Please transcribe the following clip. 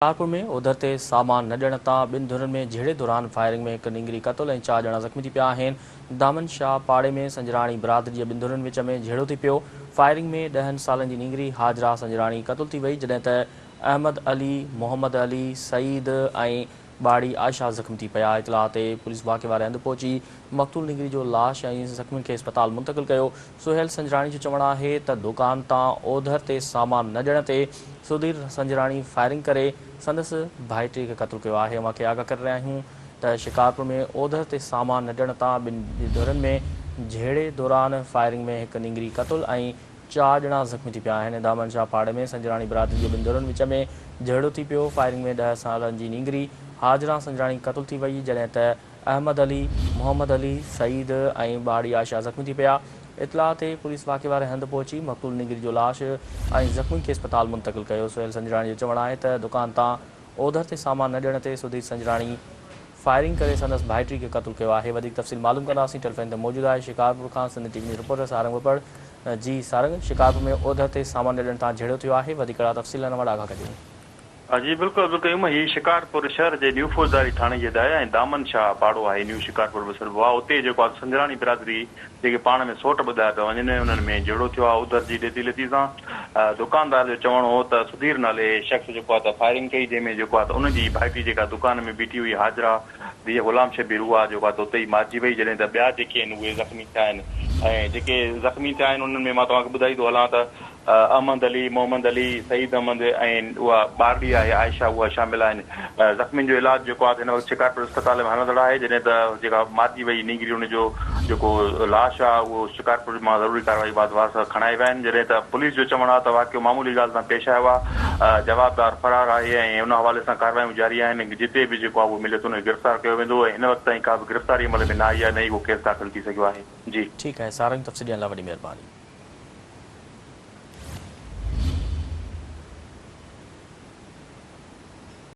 شڪارپور ۾ اوڌر تي سامان نه ڏيڻ تان ٻن ڌرين ۾ جهيڙي دوران فائرنگ ۾ هڪ نينگري قتل ۽ چار ڄڻا زخمي ٿي پيا آهن. دامن شاهه پاڙي ۾ سنجراڻي برادري جي ٻن ڌرين وچ ۾ جهيڙو ٿي پيو. فائرنگ ۾ ڏهن سالن جي نينگري هاجره سنجراڻي قتل ٿي وئي جڏهن ته احمد علي، محمد علي، سعيد ۽ ٻاڙي عائشه زخمي ٿي پيا. اطلاع تي پوليس واقعي واري هنڌ پهچي مقتول نينگري جو لاش ۽ زخمين کي اسپتال منتقل ڪيو. سهيل سنجراڻي جو چوڻ آهي ته دوڪان تان اوڌر تي سامان نه ڏيڻ تي سڌير سنجراڻي فائرنگ ڪري سندس ڀائٽي کي قتل ڪيو آهي. اوهان کي آگاهه ڪري رهيا آهيون ته شڪارپور ۾ اوڌر تي سامان نه ڏيڻ تان ٻن ڌرين ۾ جهيڙي دوران فائرنگ ۾ هڪ نينگري قتل ۽ چار ڄڻا زخمي ٿي پيا آهن. دامن شاهه پاڙي ۾ سنجراڻي برادري جي ٻن ڌرين وچ ۾ جهيڙو ٿي پيو. فائرنگ ۾ ڏهه سالن جي نينگري هاجران سنجراڻي قتل ٿي وئي، جڏهن ته احمد علي، محمد علي، سعيد ۽ ٻارڙي عائشه زخمي ٿي پيا. اطلاع تي پوليس واقعي واري هنڌ پهچي مقتول نينگري جو لاش ۽ زخمين کي اسپتال منتقل ڪيو. سهيل سنجراڻي جو چوڻ آهي ته دڪان تان اوڌر تي سامان نه ڏيڻ تي سڌير سنجراڻي فائرنگ ڪري سندس ڀائٽي کي قتل ڪيو آهي. وڌيڪ تفصيل معلوم ڪنداسين ٽيليفون تي موجود آهي شڪارپور کان سنڌ ٽي وي نيوز رپورٽر سارنگ وپڙ جي سارنگ شڪارپور ۾ اوڌر تي سامان نه ڏيڻ تان جهيڙو ٿيو آهي وڌيڪ ڪهڙا تفصيل ان وٽ آگاهه ڪجو. جي بلڪل عبدالقيوم هي شڪارپور شهر جي نيو فوجداري ٿاڻي جي دايا ۽ دامن شاهه پاڙو آهي نيو شڪارپور به سڏبو آهي اتي جيڪو آهي سنجراڻي برادري جيڪي پاڻ ۾ سوٽ ٻڌايا پيا وڃن انهن ۾ جهيڙو ٿيو آهي اوڌر جي ڏيتي ليتي سان دڪاندار جو چوڻ هو ته سڌير نالي شخص جيڪو آهي ته فائرنگ ڪئي جنهن ۾ جيڪو آهي ته ان جي ڀائٽي جيڪا دڪان ۾ بيٺي هئي حاجره ڌيء غلام شبير اها جيڪو آهي ته اتي ئي مارجي وئي جڏهن ته ٻيا جيڪي آهن اهي زخمي ٿيا آهن ۽ جيڪي زخمي ٿيا آهن انهن ۾ مان توهان کي ٻڌائي ٿو هلان ته احمد علي، محمد علي، سعيد احمد ۽ اها ٻارڙي آهي عائشه اها شامل آهن. زخمين جو علاج جيڪو آهي ته هن وقت شڪارپور اسپتال ۾ هلندڙ آهي جڏهن ته جيڪا مارجي وئي نينگري ان جو جيڪو لاش آهي اهو شڪارپور مان ضروري ڪارروائي بعد وارث کڻائي ويا آهن جڏهن ته پوليس جو چوڻ آهي ته واقعو معمولي ڳالهه تان پيش آيو آهي جوابدار فرار آهي ۽ ان حوالي سان ڪارروايون جاري آهن جتي به جيڪو آهي اهو ملي ٿو ان کي گرفتار ڪيو ويندو ۽ هن وقت تائين ڪا به گرفتاري عمل ۾ نه آئي آهي نه ئي ڪو ڪيس داخل ٿي سگهيو آهي جي. ٺيڪ آهي سارنگ تفصيل ڏيڻ لاء وڏي مهرباني.